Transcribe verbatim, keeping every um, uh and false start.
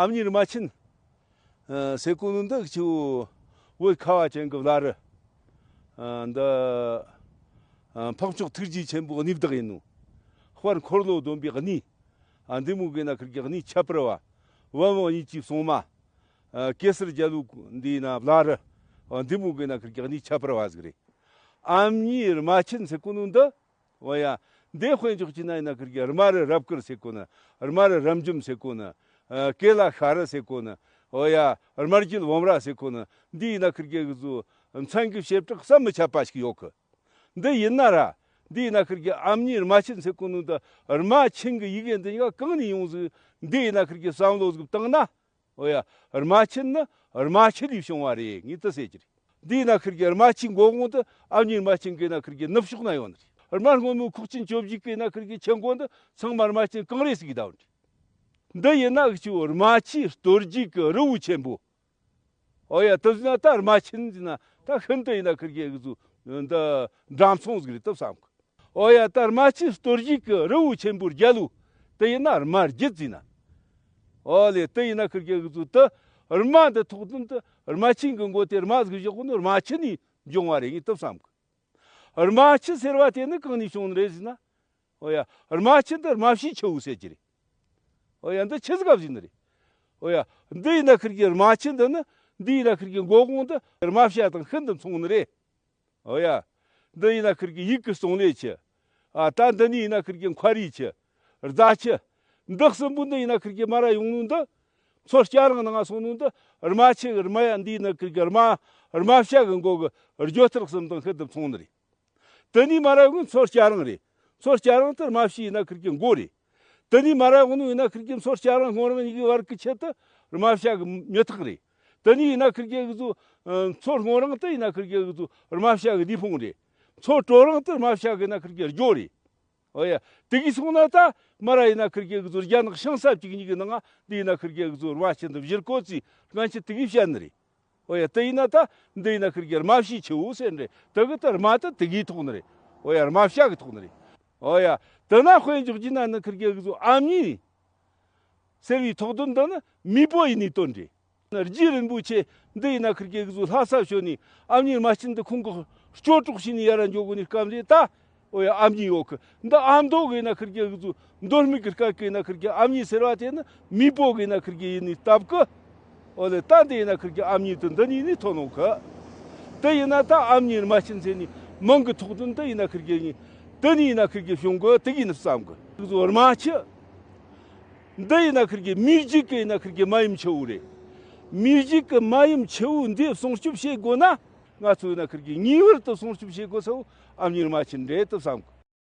ཨ་མྱེས་རྨ་ཆེན། ཨ། ཟེར་གོ་ནོ་འདི་ཁྱོ་བོད་ཁ་བ་ཅན་གི་བླ་རི། ཨ། འདི། ཨ། འཕགས་མཆོག་ཐུགས་རྗེ་ཆེན་པོ་གནས་བདག་ཡིན་ནོ། དཔལ་འཁོར་ལོ་སྡོམ་པའི་གནས། ཨ། འདི་མོ་གི་ན་ཁིར་གི་གནས་ཁྱད་པར་བ། བ་མོ་གཉིས་ཀྱི་སྲུང་མ། ཨ། གེ་སར་རྒྱལ་བོ་འདི་ན་བླ་རི། ཨ། འདི་མོ་གི་ན་ཁིར་གི་གནས་ཁྱད་པར་བ་ཟིག་རེད། ཨ་མྱེས་རྨ་ཆེན་ཟེར་གོ་ནོ་འདི། འོ་ཡ། འདི་དཔེ་འཇོག་བྱས་ན་ཡིན་ན་ཁིར་གི་རྨ་རི་རབ་དཀར་ཟེར་གོ་ནི། རྨ་རི་རབ་འཇམ་ཟེར་གོ་ནི། ཨ། ཀེ་ལ་ཤ་རི་ཟེར་གོ་ནི། འོ་ཡ། རྨ་རྒྱལ་བུམ་ར་ཟེར་གོ་ནི། འདི་ཡིན་ན་ཁིར་གི་གི་ཟུ་མཚན་གི་བྱེ་བྲག་ཟམ་མི་ཆད་པ་ཞིག་ཡོད་གི། འདི་ཡིན་ན་ར། འདི་ཡིན་ན་ཁིར་གི་ཨ་མྱེས་རྨ་ཆེན་ཟེར་གོ་ནོ་འདི། རྨ་ཆེན་གི་ཡི་གེ་འདི་གཉིས་ཀ་གང་ནས་ཡོང་ཟིག། འདི་ཡིན་ན་ཁིར་གི་བསམ་བློ་ཟིག་བཏང་ན། འོ་ཡ། རྨ་ཆེན་ནི་རྨ་ཆུ་ལས་བྱུང་བ་རེད། ངས་དེ་ཟེར་གྱི་རེད། འདི་ན་ཁིར་གི་རྨ་ཆུའི་མགོ་དགོང་དུ་ཨ་མྱེས་རྨ་ཆེན་གི་ན་ཁིར་གི་ནུབ་ཕྱོགས་ན་ཡོད་ནི་རེད། རྨ་སྔོན་མོའི་ཁོག་ཆེན་བཅོ་བརྒྱད་གི་ན་ཁིར་གི་ཆུ་མགོ་འདི་ཚང་མ་རྨ་ཆེན་གངས་རི་ཟེར་གི་ད་བ་འདི། འདི་ཡིན་ན་འུ་ཆོ་རྨ་ཆུའི་སྟོད་རྒྱུད་གི་རི་བོ་ཆེན་པོ། འོ་ཡ། དེ་ཟེར་ན་ད་རྨ་ཆེན་ཟེར་ན་ད་ཤིན་ཏུ་ཡིན་ན་ཁིར་གི་གི་ཟུ་འདི་འདྲ་མཚུངས་ཟིག་རེད་དེ་བསམ་གི། འོ་ཡ། ད་རྨ་ཆུའི་སྟོད་རྒྱུད་གི་རི་བོ་ཆེན་པོའི་རྒྱལ་བོ། དེ་ཡིན་ན་རྨ་རྒྱུད་ཟེར་ན། འོ་ལེ། དེ་ཡིན་ན་ཁིར་གི་གི་ཟུ་དེ་རྨ་འདི་ཐོགས་དོན་དེ་རྨ་ཆེན་གི་མགོ་དེ་རྨ་ཟིག་བཞག་གོ་ནི་རྨ་ཆུ་ནས་འབྱུང་བ་རེད། ངས་དེ་བསམ་གི། རྨ་ཆུ་ཟེར་བ་དེ་ནི་གང་ནས་བྱུང་ནི་རེད་ཟེར་ན། འོ་ཡ། རྨ་ཆུ་འདི་རྨ་བྱའི་ཆུ་བོ་ཟེར་གྱི་རེད། འོ་ཡ། འདི་ཆི་ཟིག་ག་བཟོས་ནི་རེད། འོ་ཡ། འདི་ཡིན་ན་ཁིར་གི་རྨ་ཆུ་འདི་ནི་འདི་ཡིན་ན་ཁིར་གི་མགོ་དགོང་དུ་རྨ་བྱ་དང་ཤིན་ཏུ་མཚུངས་ནི་རེད། འོ་ཡ། འདི་ཡིན་ན་ཁིར་གི་ཡིད་ཀྱི་གཙང་ལྷའི་ཆུ། ཨ། ད་འདི་ནི་ཡིན་ན་ཁིར་གི་མཁར་རིའི་ཆུ། རྫ་ཆུ། འདི་གསུམ་པོ་འདི་ཡིན་ན་ཁིར་གི་མ་ར་ཡོང་ནོ་འདི། མཚོ་སྐྱ་རེངས་ནང་སོང་ནོ་འདི། རྨ་ཆུ་གི་རྨ་ཡ་འདི་ཡིན་ན་ཁིར་གི་རྨ། རྨ་བྱ་གི་མགོ་གི་རྒྱུད་ཐེར་གསུམ་དང་ཤིན་ཏུ་མཚུངས་ནི་རེད། དེ་ནས་མ་ར་ཡོང་ནོ་མཚོ་སྐྱ་རེངས་རེད། མཚོ་སྐྱ་རེངས་དེ་རྨ་བྱའི་ཡིན་ན་ཁིར་གི་མགོ་རེད། དེ་ནས་མ་ར་ཡོང་ནོ་ཡིན་ན་ཁིར་གི་མཚོ་སྐྱ་རེངས་སྔོ་རེངས་གཉིས་ཀྱི་བར་གྱི་ཆུ་དེ་རྨ་བྱ་གི་མྱི་ཐག་རེད། དེ་ནས་ཡིན་ན་ཁིར་གི་གི་ཟུ། ཨ། མཚོ་སྔོ་རེངས་དེ་ཡིན་ན་ཁིར་གི་གི་ཟུ་རྨ་བྱ་གི་ལུས་ཕུང་རེད། མཚོ་དྲོ་རེངས་དེ་རྨ་བྱ་གི་ན་ཁིར་གི་རྒྱུ་རེད། འོ་ཡ། དེ་གི་སོང་ན་ད་མ་ར་ཡིན་ན་ཁིར་གི་གི་ཟུ་རྒྱ་ནག་ཤིང་ས་བཅུ་གཉིས་གི་ནང་ང་འདི་ཡིན་ན་ཁིར་གི་གི་ཟུ་རྨ་ཆུ་འདི་བཞུར་གོ་ཚེ་སྔ་ཕྱི་དེ་གི་བཤད་ནི་རེད། འོ་ཡ། དེ་ཡིན་ན་ད་འདི་ཡིན་ན་ཁིར་གི་རྨ་བྱའི་ཆུ་བོ་ཟེར་ནི་རེད། དེ་གི་ད་རྨ་དེ་དེ་གི་ཐོགས་ནི་རེད། འོ་ཡ། རྨ་བྱ་གི་ཐོགས་ནི་རེད། འོ་ཡ། དེ་ན་དཔེ་འཇོག་རྒྱུ་ན་ནི་ཁིར་གི་གི་ཟུ་ཨ་མྱེས་ཟེར་བའི་ཐོགས་དོན་འདི་ནི་མེས་པོ་ཡིན་ནི་དོན་རེད། རྗེ་རིན་པོ་ཆེ་འདི་ཡིན་ན་ཁིར་གི་གི་ཟུ་ལྷ་ས་བྱོན་ནས་ཨ་མྱེས་རྨ་ཆེན་འདི་ཁོང་གི་སྐྱོ་གྲོགས་བྱས་ནས་ཡར་འགྱོ་གོ་ནི་སྐབས་རེད་ད། འོ་ཡ། ཨ་མྱེས་ཡོད་གི། འདི་ཨ་མདོ་གི་ཡིན་ན་ཁིར་གི་གི་ཟུ་མདོ་སྨད་གི་སྐད་གི་ཡིན་ན་ཁིར་གི་ཨ་མྱེས་ཟེར་བ་དེ་ནི་མེས་པོ་གི་ཡིན་ན་ཁིར་གི་ཡིན་ནི་སྟབས་གི། འོ་ལེ། ད་འདི་ཡིན་ན་ཁིར་གི་ཨ་མྱེས་དེ་འདི་ནས་ནི་ཐོན་ནོ་གི། དེ་ཡིན་ན་ད་ཨ་མྱེས་རྨ་ཆེན་ཟེར་ནི་མིང་གི་ཐོགས་དོན་དེ་ཡིན་ན་ཁིར་གི་ཡིན། དེ་ནས་ཡིན་ན་ཁིར་གི་བྱུང་གི། དེ་གི་ནི་བསམ་གི། གི་ཟུ་རྨ་ཆུ་འདི་ཡིན་ན་ཁིར་གི་མེས་རྒྱུད་གི་ཡིན་ན་ཁིར་གི་མ་ཡུམ་ཆུ་བོ་རེད། མེས་རྒྱུད་གི་མ་ཡུམ་ཆུ་བོ་འདི་སྲུང་སྐྱོབ་བྱེད་དགོས་ན། ང་ཚོ་ཡིན་ན་ཁིར་གི་ངེས་པར་དུ་སྲུང་སྐྱོབ་བྱེད་དགོས་ས་བོ་ཨ་མྱེས་རྨ་ཆེན་རེད་དུ་བསམ་གི།